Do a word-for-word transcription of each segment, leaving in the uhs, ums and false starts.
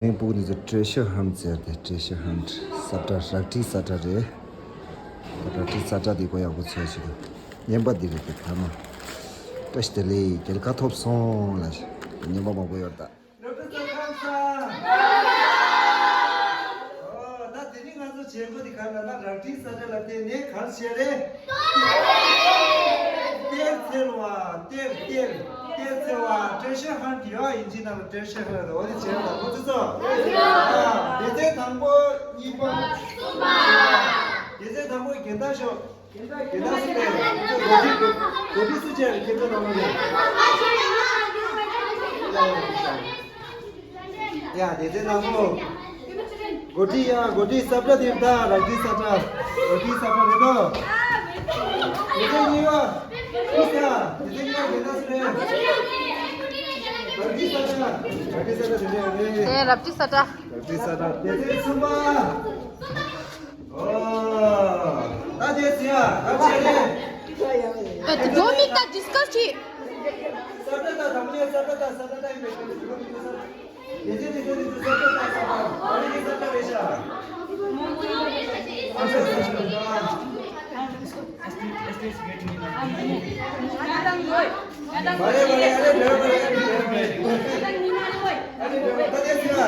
ངའི་སྤུ་གུ་འདི་ཚོ་ཊྲེ་ཤར་ཧན་ཊ་ཟེར་ཏེ། ཊྲེ་ཤར་ཧན་ཊ་ས་ཁྲ། རལ་གྲི་ས་ཁྲ་རེད། རལ་གྲི་ས་ཁྲ་འདི་ཁོ་ཡག་པོ་འཚོལ་ཞིག་གི། རྔན་པ་འདི་རེད་དེ། ཕ་མ་བཀྲ་ཤིས་བདེ་ལེགས། རྒྱལ་ཁ་ཐོབ་སོང་ལ། རྔན་པ་མང་པོ་ཡོད་ད། རབ་ཏུ་ས་ཁམས་ས། ཨོ། ད་དེ་རིང་ང་ཚོ་བྱེད་སྒོ་འདི་ག་ལ་ན། རལ་གྲི་ས་ཁྲ་ལ་བརྟེན་ནས་ག་རེ་བྱས་རེད། གཏེར་འཚོལ་བ། གཏེར། གཏེར། གཏེར་འཚོལ་བ། ཊྲེ་ཤར་ཧན་ཊ་ཡོད། ཨིན་ཇིའི་ནང་ལ་ཊྲེ་ཤར་ཧན་ཊ་རེད། འོ་དེ་བྱས་ལ་ཁོ་ཚོ་ཚོ། ཨ། སྡེ་ཚན་དང་པོ། གཉིས་པ། གསུམ་པ། སྡེ་ཚན་དང་པོ་རྒན་བདག་ཤོག་རྒན་བདག་སུ་རེད། འགོ་ཁྲིད། འགོ་ཁྲིད་སུ་བྱས་རེད། ཁྱེད་ཚོ་ལ་མ་རེད། ཡ། སྡེ་ཚན་དང་པོ། འགོ་ཁྲིད་ཡ། འགོ་ཁྲིད་ས་ཁྲ་དེ་ད། རལ་གྲི་ས་ཁྲ། རལ་གྲི་ས་ཁྲ་རེད་དོ། སྡེ་ཚན་གཉིས་པ། ཨི་ས། སྡེ་ཚན་གཉིས་པ་རྒན་བདག་སུ་རེད། རལ་གྲི་ས་ཁྲ། རལ་གྲི་ས་ཁྲ་དེ་རེད། རེད། དེ་རལ་གྲི་ས་ཁྲ། རལ་གྲི་ས་ཁྲ། སྡེ་ཚན་གསུམ་པ། ཨོ། ད་དེ་ཚེ་ཡ། ད་ཆེ་རེད། But don't make that discuss it. ས་ཏ་ཏ་དང་པོ་ཡ། ས་ཏ་ཏ། ས་ཏ་ཏ་ཡིན་པའི་དོན་དུ་འགྲོ་མི་འདུག་ས། དེ་ཚེ་དེ་ཚེ་དེ་ཚེ་ས་ཏ་ཏ། ས་ཏ། ཨ་ནི་དེ་ས་ཏ་རེད་ཤག་ཨ་ས་ས་ས་ས། མ་རེད་མ་རེད། ཨ་རེ་འདྲ་མ་རེད། ཨ་རེ་འདྲ་མ་རེད། ཨ་རེ་འདྲ་མ་རེད། ད་དེ་ཚེ་ཡ།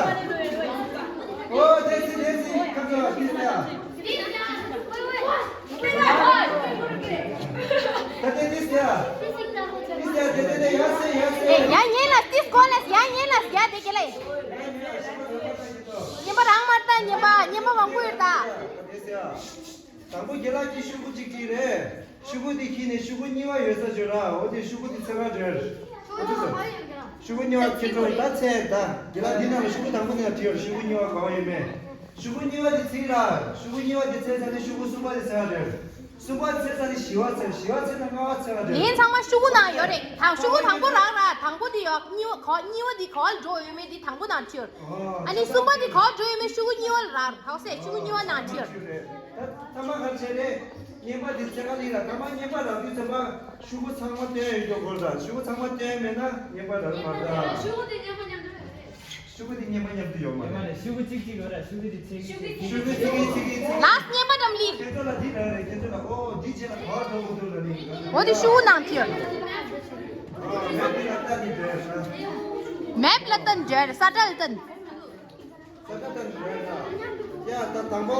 ཨོ། དེ་ཚེ་དེ་ཚེ་ཁ་ཁ་ལ་དེ་ཚེ་ཡ། ད་དེ་དེ་ཟེར་ཡ། དེ་ཟེར་ཡ། དེ་དེ་དེ་ཡ་ཟེར། ཡ་ཟེར། ཡ་ཉན་ལ་ཏིས་གོ་ལ། ཡ་ཉན་ལ་ཡ་དེ་གེ་ལ། རྔན་པ་རང་མ་རེད་ད། རྔན་པ། རྔན་པ་མང་པོ་ཡོད་ད། དེ་ཟེར་ཡ། དང་པོ་རྒན་ལགས་ཀྱིས་ཤོག་གུ་གཅིག་བྲིས་རེད། ཤོག་གུ་དེ་ཁྱེར་ནས་ཤོག་གུ་གཉིས་པ་ཡོད་ས་བྱོས་ར། འོ་དེ་ཤོག་གུ་དེ་ཚེ་ག་འདྲ། ཤོག་གུ་གཉིས་པ་ཁྱེར་འགྲོ་ད་ཚེ་ད། རྒན་ལགས་འདི་ནང་ལ་ཤོག་གུ་དང་པོ་ནས་བྲིས་ཡོད། ཤོག་གུ་གཉིས་པ་ག་པར་ཡོད་མེད། ཤོག་གུ་གཉིས་པ་དེ་ཚིག་ར། ཤོག་གུ་གཉིས་པ་དེ་ཚེ་ཚ་ནི་ཤོག་གུ་གསུམ་པ་དེ་ཚེ་ར་རེད། གསུམ་པ་དེ་ཚེ་ཚ་ནི་བཞི་པ་ཚེ། བཞི་པ་ཚེ་ཚ་ལྔ་པ་ཚེ་ར་རེད། ངའི་ཚང་མ་ཤོག་གུ་ནང་ཡོད་རེད། དང་ཤོག་གུ་དང་པོ་རག་ར། དང་པོ་དེ་ཡོད། གཉིས་པ་ག་གཉིས་པ་དེ་ག་པར་འགྲོ་ཡོད་མེད་དེ་དང་པོ་ནང་བྲིས་ཡོད། ཨ་ནི་གསུམ་པ་དེ་ག་པར་འགྲོ་ཡོད་མེད་ཤོག་གུ་གཉིས་པ་ལ་རག་ར། ཐོག་སེ་ཤོག་གུ་གཉིས་པ་ནང་བྲིས་ཡོད། ད་ཐ་མ་ག་རེ་བྱས་རེད། རྔན་པ་དེ་ཚེ་ག་ལི་ར། ཐ་མ་རྔན་པ་རག་དུས་ཚེ་མ་ཤོག་གུ་ཚང་མ་བཏོན་ཡོད་རྒྱུ་དགོས་ར། ཤོག་གུ་ཚང་མ་བཏོན་མེད་ན་རྔན་པ་རག་མ་རེད། ཤོག་གུ་དེ་རྔན་པ་མཉམ་དུ། ཤོག་གུ་དེ་རྔན་པ་མཉམ་དུ་ཡོད་མ་རེད། ཤོག་གུ་གཅིག་གཅིག་ཡོད་ར། ཤོག་གུ་དེ་ཚེ་གི་ཚེ་གི། ཤོག་གུ་ཚེ་གི་ཚེ་གི་ཚེ་གི། ལཱསི་རྔན་པ་འགྲམ་ལི། ཁྱེད་ཚོ་ལ་འདི་རག་རེད། ཁྱེད་ཚོ་ལ། ཨོ་འདི་བྱས་ལ་ག་པར་འགྲོ་དགོས་འདུག་ལ་ནི། འོ་དེ་ཤོག་གུ་ནང་བྲིས་ཡོད། ཨོ་མེབ་ལ་ལྟ་ནི་འདྲ་ཡོད་ས། མེབ་ལ་ལྟ་ནི་འདྲ་ཡོད་ར། ས་ཁྲ་ལ་ལྟ་ནི། ས་ཁྲ་ལྟ་ནི་འདྲ་ཡོད་ས། ཡ་ད་དང་པོ།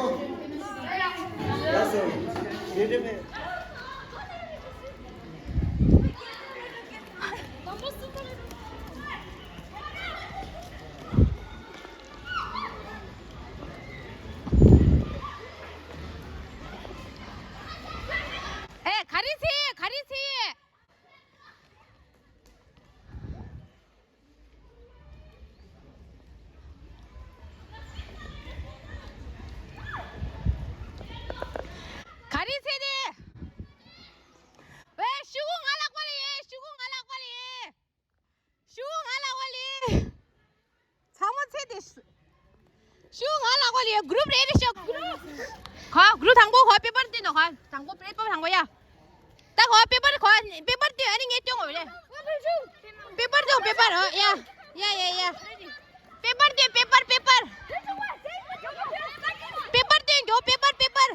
ཡ་སེ། དེ་འདྲ་མེད། ཨེ། ག་རེ་བྱས། ག་རེ་བྱས། ག་རེ་བྱས་ཏེ། ཝེ། ཤོག་གུ་ང་ལག་པ་ལ་ཡིན། ཤོག་གུ་ང་ལག་པ་ལ་ཡིན། ཤོག་གུ་ང་ལག་པ་ལ་ཡིན། ཚང་མ་ཚེ་དེ། ཤོག་གུ་ང་ལག་པ་ལ་ཡིན། གུ་རུབ་རེད་རེད་ཤོག་གུ་རུབ། ག་གུ་རུབ་དང་པོ་ག་པེ་པར་སྟོན་ནོ། ག་དང་པོ་པེ་པར་དང་པོ་ཡ། ད་ག་པེ་པར་ག་པེ་པར་སྟོན། ཨ་ནི་ངས་སྟོན་དགོས་རེད། པེ་པར་སྟོན། པེ་པར། ཨོ་ཡ། ཡ་ཡ་ཡ། པེ་པར་སྟོན། པེ་པར། པེ་པར། པེ་པར་སྟོན་རྒྱུ། པེ་པར། པེ་པར།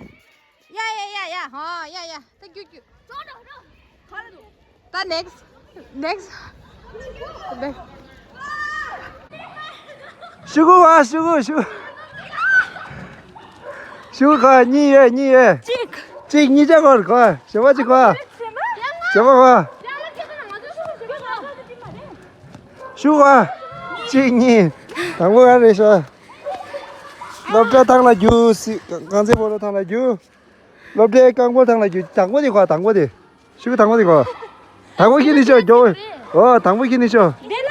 ཡ་ཡ་ཡ་ཡ། ཧོ་ཡ་ཡ། ད་རྒྱུག་རྒྱུག་ད་ནེགསི། ནེགསི། ཤོག་གུ་ག་ཤོག་གུ། ཤོག་གུ། ཤོག་གུ་ག་གཉིས་ཡོད། གཉིས་ཡོད། གཅིག་གཅིག་གཉིས་ཆ་གོ་གོ། གཞན་པ་གཅིག་གོ། གཞན་པ་གོ། ཤོག་གུ་ག་གཅིག་གཉིས། དང་པོ་ག་རེད་ཤོག་སློབ་གྲྭ་ཐང་ལ་རྒྱུགས། སི། རྐང་རྩེད་སྤོ་ལོ་ཐང་ལ་རྒྱུགས། སློབ་གྲྭའི་རྐང་སྤོལ་ཐང་ལ་རྒྱུགས། དང་པོ་དེ་གོ། དང་པོ་དེ། ཤོག་གུ་དང་པོ་དེ་གོ། དང་པོ་ཁྱེར་ནི་ཤོག་མགྱོགས། ཨོ་དང་པོ་ཁྱེར་ནི་ཤོག་དེ་ལ།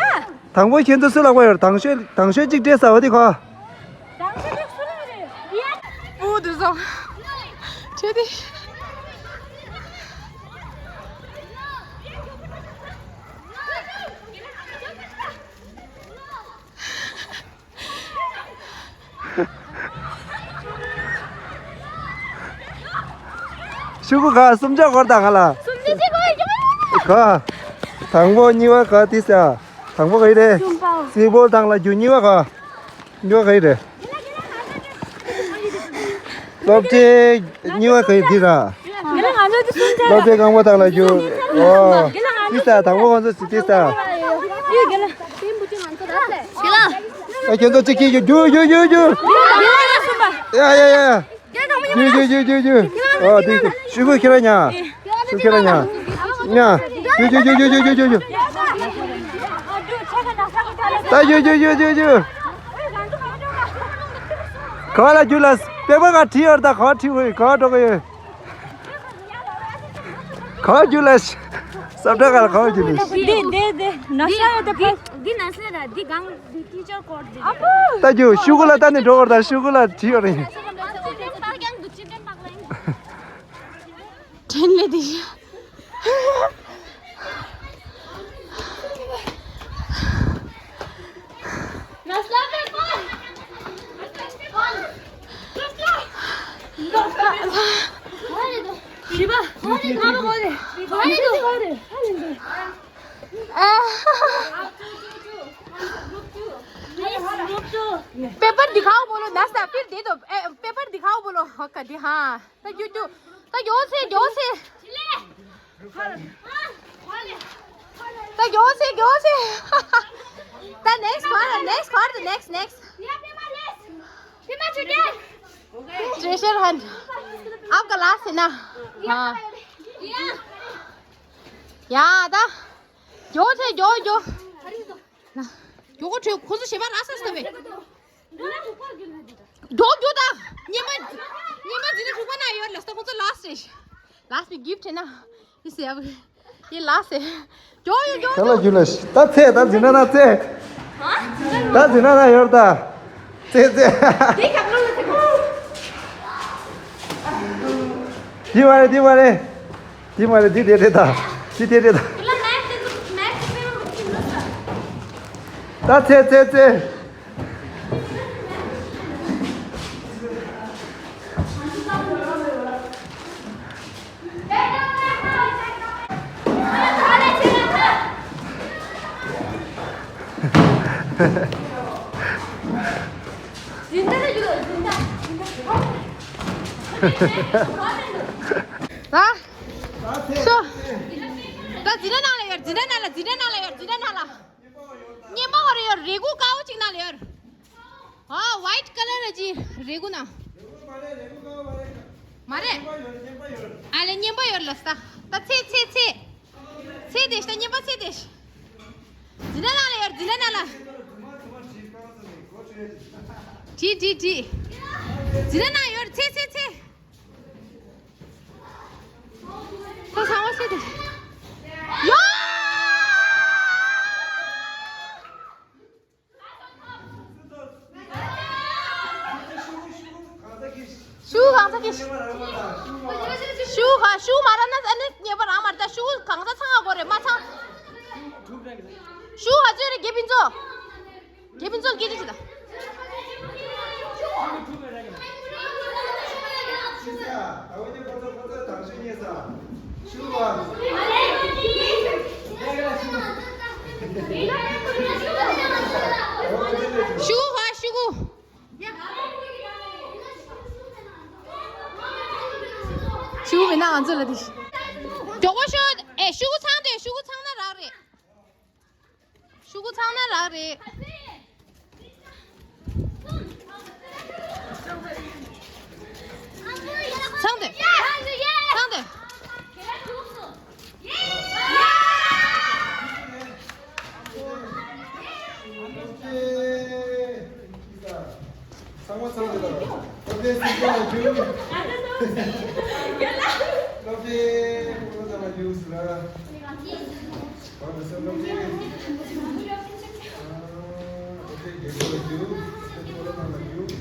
དང་པོ་ཁྱེད་ཚོ་སུ་ལག་པ་ཡོད། དང་ཤོས། དང་ཤོས་གཅིག་སྤྲད་ས། འོ་དེ་གོ། དང་ཤོས་གཅིག་སུ་ལག་རེད། ཡ། པུ་དུ་སོང་། ཁྱོད་དེ། ཤོག་གུ་ག་གསུམ་ཆ་གོ་ད་ང་ལ། གསུམ་ཆ་གཅིག་གོ་ཡོད། ག་དང་པོ། གཉིས་པ་ག་དེ་ས། དང་པོ་ག་ཡི་རེད། གསུམ་པ། སི་བོལ་ཐང་ལ་རྒྱུགས། གཉིས་པ་ག་ཉོ་ག་ཡི་རེད། སློབ་གྲྭའི་གཉིས་པ་ག་ཡི་འདི་ར། སློབ་གྲྭའི་རྐང་པ་ཐང་ལ་རྒྱུ། ཨོ། འདི་ས་དང་པོ་ཁོང་ཚོ་སི་ཏི་ས། ཨ་ཁྱོད་ཚོ་གཅིག་གིས་རྒྱུ་རྒྱུ་རྒྱུ་རྒྱུ། ཡ་ཡ་ཡ། རྒྱུ་རྒྱུ་རྒྱུ་རྒྱུ་རྒྱུ། ཨོ་འདི་ཤུ་གུ་ཁྱེད་ར་ཉ། ཤུ་ཁྱེད་ར་ཉ། ཉ། རྒྱུ་རྒྱུ་རྒྱུ། ད་རྒྱུ་རྒྱུ་རྒྱུ་རྒྱུ་རྒྱུ། ག་ལ་རྒྱུ་ལ། པེ་པར་ག་བྲིས་ཡོད་ད། ག་བྲིས་ཡོད། ག་འགྲོ་གི་ཡོད། ག་རྒྱུ་ལ། སབ་ཁྲ་ག་ལ་ག་རྒྱུ་ལ། འདི་འདི་འདི་ན་ས་ཡོད་དེ་ཕ། འདི་ན་ས་ར་འདི་གང་འདི་ཊི་ཆར་ཀོཌ་འདི། ད་རྒྱུ་ཤུ་གུ་ལ་ད་ནི་འགྲོ་གོ་ད། ཤུ་གུ་ལ་བྲིས་ཡོད་རེད། ཕྲིན་ལས་འདི། पेपर दिखाओ बोलो, दस था, फिर दे दो। ए, पेपर दिखाओ बोलो। हाँ, कर दी, हाँ। तो क्यों, क्यों? तो क्यों से, क्यों से? तो क्यों से, क्यों से? तो नेक्स्ट कौन है? नेक्स्ट कौन है? Next, next. Treasure Hunt. आपका लास्ट है ना? हाँ। या, था। क्यों से, क्यों, क्यों? ན། མགྱོགས་པོ་བྲོས། ཁོ་ཚོ་ཞེ་པོ་ར་ས་སྟབས་བས། མགྱོགས་མགྱོགས་ད། ཉི་མ། ཉི་མ་འཛིན་གྲྭ་དྲུག་པ་ན་ཡོད་ལ་ས། ཁོ་ཚོ་ལ་སི་ཊི་རེད། ལ་སི་ཊི་གི་གིཕ་ཊི་ན། ཡི་སེ་ཡ་བུ། ཡི་ལ་སི་ཊི། མགྱོགས་ཡོད་མགྱོགས་ག་ལ་མགྱོགས། རྒྱུ་ལ་ད་ཚེ་ད་འཛིན་གྲྭ་ན་ཚེ། ད་འཛིན་གྲྭ་ན་ཡོད་ད། ཚེ་ཚེ། དེ་ག་ལོ་ལ་ཚེ་གོ། དེ་མ་རེད། དེ་མ་རེད། དེ་མ་རེད། དེ་དེ་རེད་ད། དེ་དེ་རེད་ད། ད་ཚེ་ཚེ་ཚེ། ད། སོ། ད་འཛིན་གྲྭ་ནང་ལ་ཡོད། འཛིན་གྲྭ་ནང་ལ། འཛིན་གྲྭ་ནང་ལ། འཛིན་གྲྭ་ནང་ལ། གཉེན་པོ་བར་ཡོད། རེ་སྐུ་དཀར་པོ་གཅིག་ནང་ལ་ཡོད། ཨ། ཝའིཊ་ཀ་ལར་གྱི་རེ་སྐུ་ནང་། མ་རེད། ཨ་ལེ་གཉེན་པོ་ཡོད་ལ་ས། ད་ཚེ་ཚེ་ཚེ། ཚེ་དེ་ཤ་གཉེན་པོ་ཚེ་དེ་ཤ། འཛིན་གྲྭ་ནང་ལ་ཡོད། འཛིན་གྲྭ་ནང་ལ། བྲིས་བྲིས་བྲིས། འཛིན་གྲྭ་ནང་ཡོད། ཚེ་ཚེ་ཚེ། ཁོ་ཚང་མ་ཤེས་ཏེ། ཡོ། ཤུ་གང་ཚ་གི། ཤུ་ག་ཤུ་མ་ར་ན་ཨ་ནི་ཉེ་བར་རང་མ་ར། ད་ཤུ་གང་ཚ་ཚང་ག་གོ་རེ་མ་ཚང་། ཤུ་ག་ཚོད་རེ་དགེ་ཕུན་ཚོགས། དགེ་ཕུན་ཚོགས་སྐད་ཆ་དྲིས་དང་། ཤུ་གུ་ཧ་ཤུ་གུ། ཤུ་གུ་མེད་ན་ང་ཚོ་ལ་དེ། མགྱོགས་པོ་ཤོད། ཨེ་ཤུ་གུ་ཚང་དེ། ཤུ་གུ་ཚང་ན་རག་རེད། ཤུ་གུ་ཚང་ན་རག་རེད། ཚང་དེ། ཚང་དེ། ཚང་མ་ཚང་དེ་དང་། སློབ་གྲྭའི་སྲིད་སྐྱོང་ལ་རྒྱུགས། སློབ་གྲྭའི་སློབ་གྲྭ་ལ་རྒྱུགས་ཟེར་ལ། གང་དུ་སེམས་སློབ་གྲྭའི། སློབ་གྲྭའི་རྒྱལ་པོ་ལ་རྒྱུགས། སློབ་གྲྭའི་སློབ་གྲྭ་ལ་རྒྱུགས།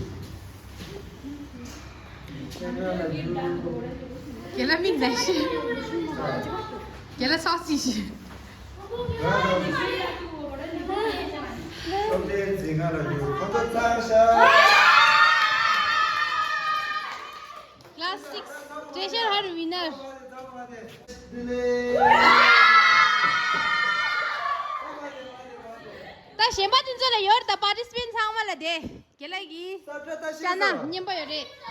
ཁྱེད་རང་ལ་རྒྱུགས། རྒན་ལགས་མིག་མདངས་ཤིག་རྒན་ལགས་ཚོགས་གཅིག་ཤིག Class six treasure hunt winner. ད་ གཞན་པ་དེ་ཚོ་ལ་ཡོད་རེད་ད། པར་ཊི་སི་པེན་ཊི་ཚང་མ་ལ་དེ་རྒན་ལགས་ཀྱིས་ས་བཀྲ་བརྟག་ཞིབ་ཅ་ན་སོ། སྙན་པོ་ཡོད་རེད།